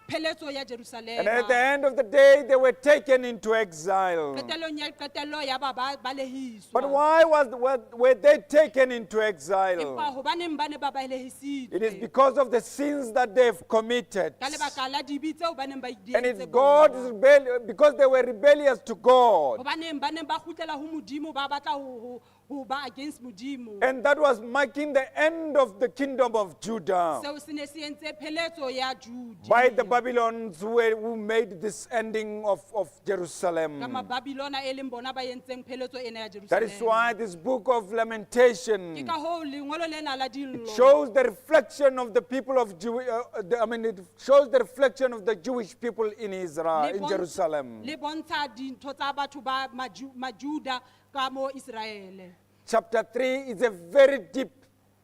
Speaker 2: pheletso ya
Speaker 1: And at the
Speaker 2: Jerusalema.
Speaker 1: end of the day, they were taken into exile.
Speaker 2: Qetellong ya qetello ya ba ba balehiswa.
Speaker 1: But why were they taken into exile?
Speaker 2: Empa hobaneng ba ne ba
Speaker 1: It is
Speaker 2: balehisitswe?
Speaker 1: because of the sins that they've committed.
Speaker 2: Ka lebaka la dibe tseo ba neng ba di
Speaker 1: And it's
Speaker 2: entse
Speaker 1: God's
Speaker 2: bona.
Speaker 1: because they were rebellious to God.
Speaker 2: Hobaneng ba neng ba kgutlela ho Modimo ba batla ho ba against Modimo.
Speaker 1: And that was marking the end of the kingdom of Judah
Speaker 2: Seo se ne se entse pheletso ya Juda.
Speaker 1: by the Babylons who made this ending of
Speaker 2: Ka
Speaker 1: Jerusalem.
Speaker 2: Mababilona e leng bona ba entseng pheletso ena ya
Speaker 1: That is
Speaker 2: Jerusalema.
Speaker 1: why this book of
Speaker 2: Ke
Speaker 1: Lamentation
Speaker 2: ka hoo lengolo lena la dillo
Speaker 1: shows the reflection of the people of Jew, I mean, it shows the reflection of the Jewish people in Israel,
Speaker 2: le
Speaker 1: in Jerusalem.
Speaker 2: le bontsha dintho tsa batho ba Majuda ka mo Israele.
Speaker 1: Chapter 3 is a very deep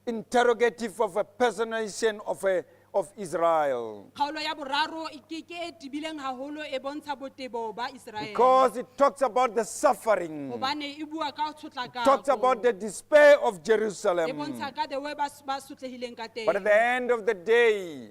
Speaker 1: interrogative of a personation of Israel.
Speaker 2: Kgaolo ya boraro e ke e tebileng haholo e bontsha botebo ba Israele.
Speaker 1: Because it talks about the suffering,
Speaker 2: Hobane e bua ka
Speaker 1: it talks about
Speaker 2: tshotlakako.
Speaker 1: the despair of
Speaker 2: E
Speaker 1: Jerusalem.
Speaker 2: bontsha ka the way ba sotlehileng ka
Speaker 1: But at the
Speaker 2: teng.
Speaker 1: end of the day,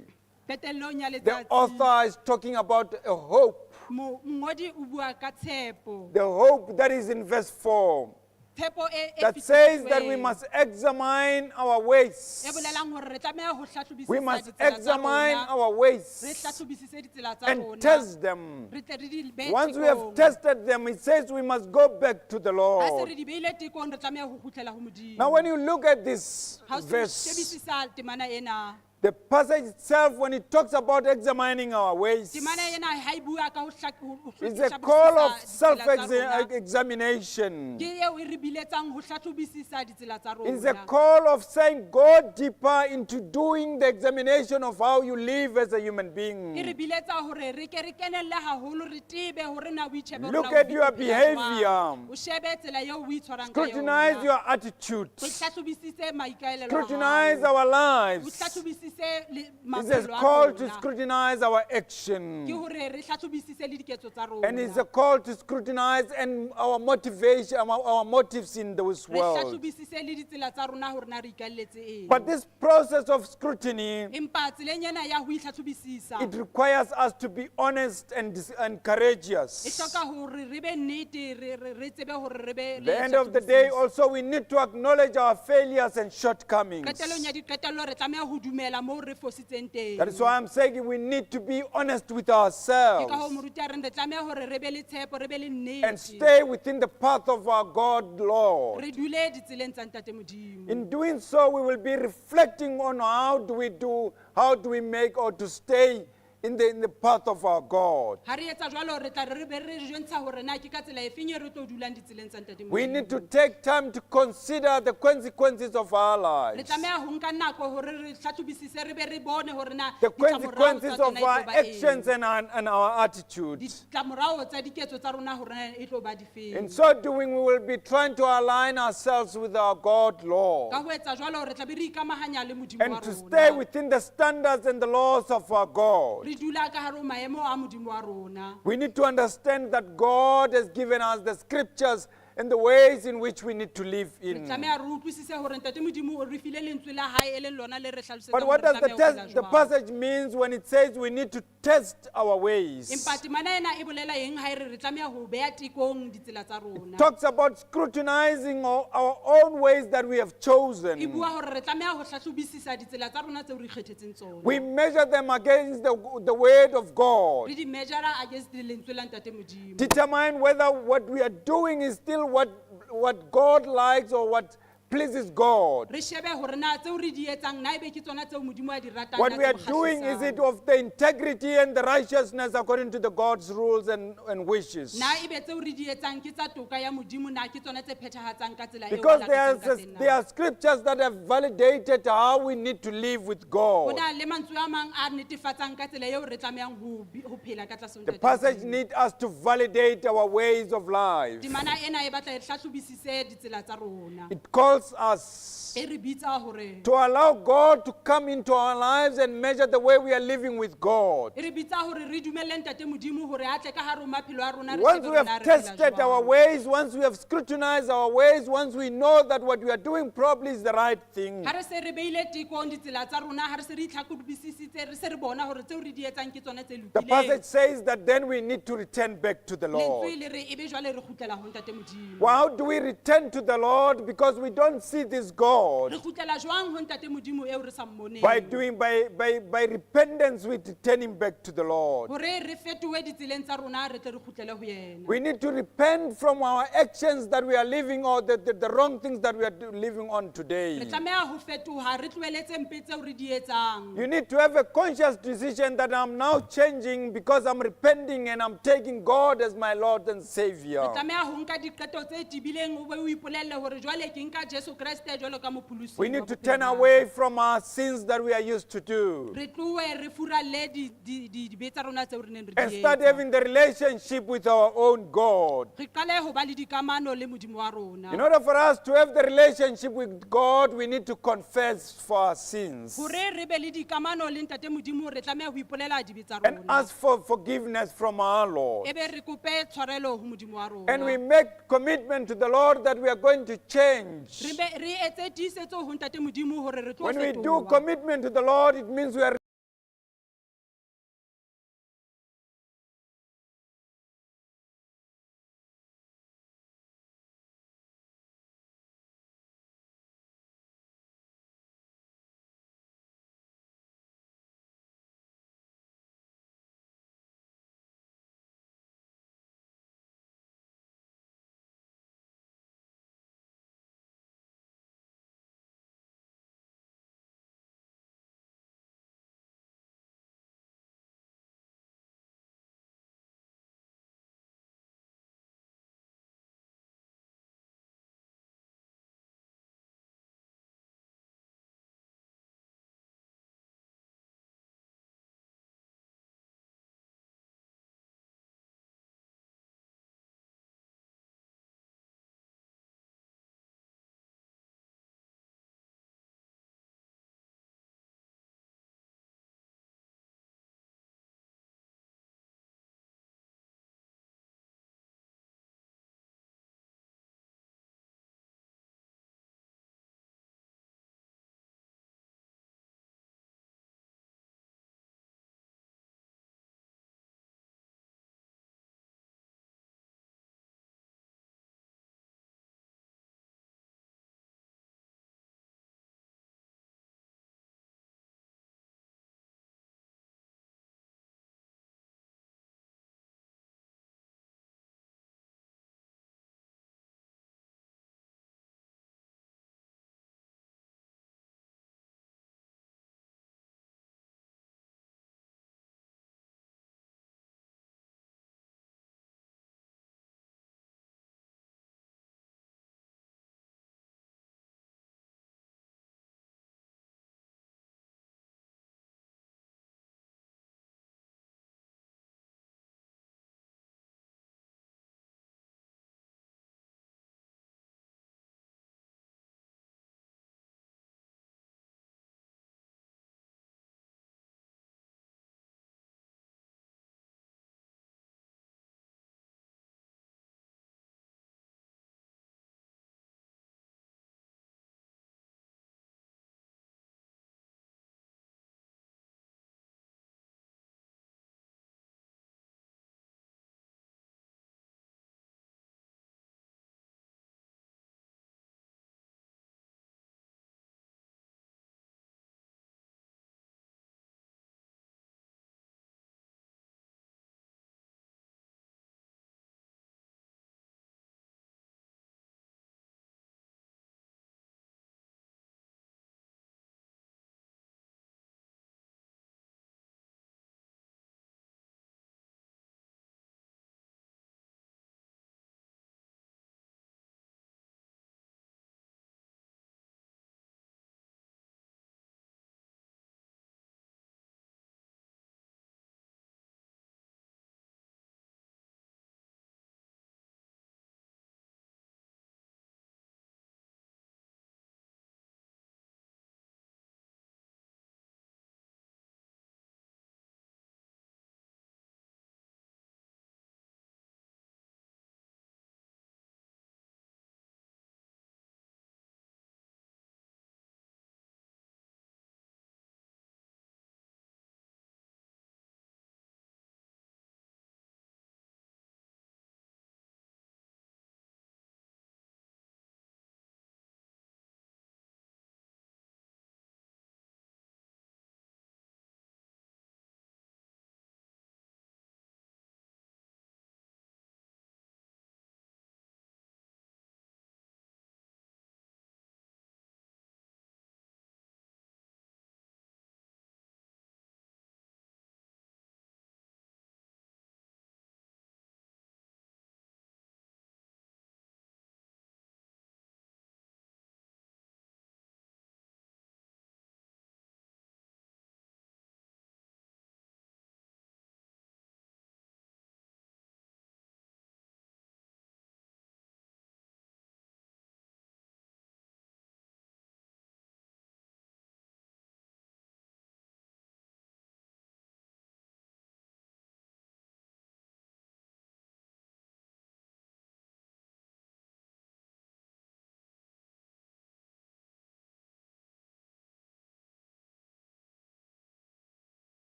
Speaker 2: Qetellong ya
Speaker 1: the
Speaker 2: letsatsi
Speaker 1: author is talking about a hope.
Speaker 2: mongodi o bua ka tshepo.
Speaker 1: The hope that is in verse 4
Speaker 2: Tshepo e
Speaker 1: that says that we
Speaker 2: fetisitsweng.
Speaker 1: must examine our ways.
Speaker 2: E bolelang hore re tlameha ho
Speaker 1: We
Speaker 2: hlahlobisisa
Speaker 1: must
Speaker 2: ditsela tsa
Speaker 1: examine
Speaker 2: rona.
Speaker 1: our
Speaker 2: Re
Speaker 1: ways
Speaker 2: hlahlobisise ditsela tsa
Speaker 1: and
Speaker 2: rona.
Speaker 1: test them.
Speaker 2: Re tle re di behe
Speaker 1: Once we have
Speaker 2: tekong.
Speaker 1: tested them, it says we must go back to the
Speaker 2: Ha se
Speaker 1: Lord.
Speaker 2: re di beile tekong, re tlameha ho kgutlela ho Modimo.
Speaker 1: Now, when you look at this
Speaker 2: Ha o se o
Speaker 1: verse,
Speaker 2: shebisisa temana ena,
Speaker 1: the passage itself, when it talks about examining our ways,
Speaker 2: temana ena ha e bua ka ho ho
Speaker 1: it's a call of
Speaker 2: hlahlobisisa ditsela tsa rona,
Speaker 1: self examination.
Speaker 2: ke eo e re biletsang ho hlahlobisisa ditsela tsa
Speaker 1: It's a
Speaker 2: rona.
Speaker 1: call of saying, go deeper into doing the examination of how you live as a human
Speaker 2: E re
Speaker 1: being.
Speaker 2: biletsa hore re ke re kenelle haholo, re tebe hore na o itjhebe hore
Speaker 1: Look
Speaker 2: na o
Speaker 1: at your
Speaker 2: phela jwang.
Speaker 1: behavior.
Speaker 2: O shebe tsela eo o itshwarang ka
Speaker 1: Scrutinize
Speaker 2: yona.
Speaker 1: your attitude.
Speaker 2: O hlahlobisise maikaelelo a
Speaker 1: Scrutinize
Speaker 2: hao.
Speaker 1: our
Speaker 2: O
Speaker 1: lives.
Speaker 2: hlahlobisise le
Speaker 1: It's a
Speaker 2: maphelo a
Speaker 1: call to
Speaker 2: rona.
Speaker 1: scrutinize our
Speaker 2: Ke
Speaker 1: action.
Speaker 2: hore re hlahlobisise le diketso tsa
Speaker 1: And it's a
Speaker 2: rona.
Speaker 1: call to scrutinize and our motivation, our motives in this
Speaker 2: Re
Speaker 1: world.
Speaker 2: hlahlobisise le ditsela tsa rona hore na re ikalletse eng.
Speaker 1: But this process of scrutiny,
Speaker 2: Empa tseleng ena ya ho itlhahlobisisa
Speaker 1: it requires us to be honest and
Speaker 2: e
Speaker 1: courageous.
Speaker 2: hloka hore re be nnete, re tsebe hore re be
Speaker 1: At the end of the day, also, we need to acknowledge our failures and shortcomings.
Speaker 2: Qetellong ya diqetello re tlameha ho dumela moo re fositseng teng.
Speaker 1: That is why I'm saying we need to be honest with
Speaker 2: Ke ka hoo
Speaker 1: ourselves
Speaker 2: moruti a reng re tlameha hore re be le tshepo, re be le
Speaker 1: and
Speaker 2: nnete.
Speaker 1: stay within the path of our God, Lord.
Speaker 2: Re dule ditseleng tsa Ntate Modimo.
Speaker 1: In doing so, we will be reflecting on how do we do, how do we make or to stay in the path of our God.
Speaker 2: Ha re etsa jwalo re tla re be re jwentsha hore na ke ka tsela efeng e re tlo dulang ditseleng tsa Ntate
Speaker 1: We
Speaker 2: Modimo.
Speaker 1: need to take time to consider the consequences of our
Speaker 2: Re
Speaker 1: lives,
Speaker 2: tlameha ho nka nako hore re hlahlobisise re be re bone hore na
Speaker 1: the
Speaker 2: ditlamorao tsa
Speaker 1: consequences
Speaker 2: tsona
Speaker 1: of
Speaker 2: e tlo
Speaker 1: our
Speaker 2: ba eng.
Speaker 1: actions and our attitudes.
Speaker 2: Ditlamorao tsa diketso tsa rona hore na e tlo ba difeng.
Speaker 1: In so doing, we will be trying to align ourselves with our God,
Speaker 2: Ka
Speaker 1: Lord,
Speaker 2: ho etsa jwalo re tla be re ikamahanya le Modimo wa
Speaker 1: and to stay
Speaker 2: rona.
Speaker 1: within the standards and the laws of our God.
Speaker 2: Re dula ka hare ho maemo a Modimo wa rona.
Speaker 1: We need to understand that God has given us the scriptures and the ways in which we need to live
Speaker 2: Re
Speaker 1: in.
Speaker 2: tlameha re utlwisise hore Ntate Modimo o re file lentswe la hae e leng lona le re hlalosetsang
Speaker 1: But
Speaker 2: hore
Speaker 1: what
Speaker 2: re
Speaker 1: does the,
Speaker 2: tlameha ho phela
Speaker 1: test, the
Speaker 2: jwang.
Speaker 1: passage means when it says we need to test our ways?
Speaker 2: Empa temana ena e bolela eng ha e re re tlameha ho beha tekong ditsela tsa rona?
Speaker 1: Talks about scrutinizing our own ways that we have
Speaker 2: E
Speaker 1: chosen.
Speaker 2: bua hore re tlameha ho hlahlobisisa ditsela tsa rona tseo re ikgethetseng tsona.
Speaker 1: We measure them against the word of God.
Speaker 2: Re di measure against lentswe la Ntate Modimo.
Speaker 1: Determine whether what we are doing is still what God likes or what pleases God.
Speaker 2: Re shebe hore na tseo re di etsang na ebe ke tsona tseo Modimo a di ratang,
Speaker 1: What
Speaker 2: na
Speaker 1: we
Speaker 2: tse
Speaker 1: are
Speaker 2: mo
Speaker 1: doing, is it
Speaker 2: kgahlisang.
Speaker 1: of the integrity and the righteousness according to the God's rules and wishes?
Speaker 2: Na ebe tseo re di etsang ke tsa toka ya Modimo, na ke tsona tse phethahatsang ka tsela eo
Speaker 1: Because
Speaker 2: a
Speaker 1: there are,
Speaker 2: lakatsang ka teng na?
Speaker 1: there are scriptures that have validated how we need to live with
Speaker 2: Ho
Speaker 1: God.
Speaker 2: na le mantswe a mang a netefatsang ka tsela eo re tlamehang ho phela ka tlase ho
Speaker 1: The
Speaker 2: Ntate
Speaker 1: passage
Speaker 2: Modimo.
Speaker 1: needs us to validate our ways of life.
Speaker 2: Temana ena e batla e hlahlobisise ditsela tsa rona.
Speaker 1: It calls us
Speaker 2: E re bitsa hore
Speaker 1: to allow God to come into our lives and measure the way we are living with God.
Speaker 2: e re bitsa hore re dumelle Ntate Modimo hore a tle ka hare ho maphelo a rona, re
Speaker 1: Once
Speaker 2: shebe
Speaker 1: we
Speaker 2: hore na
Speaker 1: have
Speaker 2: re phela
Speaker 1: tested our
Speaker 2: jwang.
Speaker 1: ways, once we have scrutinized our ways, once we know that what we are doing probably is the right thing,
Speaker 2: Ha re se re beile tekong ditsela tsa rona, ha re se re itlhahlobisisitse, re se re bona hore tseo re di etsang ke tsona tse
Speaker 1: the
Speaker 2: lokileng.
Speaker 1: passage says that then we need to return back to the Lord.
Speaker 2: Lentswe le re ebe jwale re kgutlela ho Ntate Modimo.
Speaker 1: Well, how do we return to the Lord? Because we don't see this God.
Speaker 2: Re kgutlela jwang ho Ntate Modimo eo re sa mmoneng?
Speaker 1: By doing by repentance, we returning back to the Lord.
Speaker 2: Hore re fetohe ditseleng tsa rona, re tle re kgutlele ho yena.
Speaker 1: We need to repent from our actions that we are living or the wrong things that we are living on
Speaker 2: Re
Speaker 1: today.
Speaker 2: tlameha ho fetoha, re tlohele tse mpe tseo re di etsang.
Speaker 1: You need to have a conscious decision that I'm now changing because I'm repenting and I'm taking God as my Lord and Savior.
Speaker 2: Re tlameha ho nka diqeto tse tebileng, o be o ipolelle hore jwale ke nka Jesu Kreste jwalo ka mopholosi
Speaker 1: We
Speaker 2: wa
Speaker 1: need to
Speaker 2: bophelo
Speaker 1: turn
Speaker 2: ba ka.
Speaker 1: away from our sins that we are used to do
Speaker 2: Re tlohe re furalle dibe tsa rona tseo re neng re
Speaker 1: and
Speaker 2: di
Speaker 1: start
Speaker 2: etsa.
Speaker 1: having the relationship with our own God.
Speaker 2: Re qale ho ba le dikamano le Modimo wa rona.
Speaker 1: In order for us to have the relationship with God, we need to confess for our sins
Speaker 2: Hore re be le dikamano le Ntate Modimo, re tlameha ho ipolela dibe tsa
Speaker 1: and
Speaker 2: rona.
Speaker 1: ask for forgiveness from our Lord.
Speaker 2: Ebe re kope tshwarelo ho Modimo wa
Speaker 1: And we
Speaker 2: rona.
Speaker 1: make commitment to the Lord that we are going to change.
Speaker 2: Re be re etse tiisetso ho Ntate Modimo hore re tlo
Speaker 1: When we do
Speaker 2: fetoha.
Speaker 1: commitment to the Lord, it means we are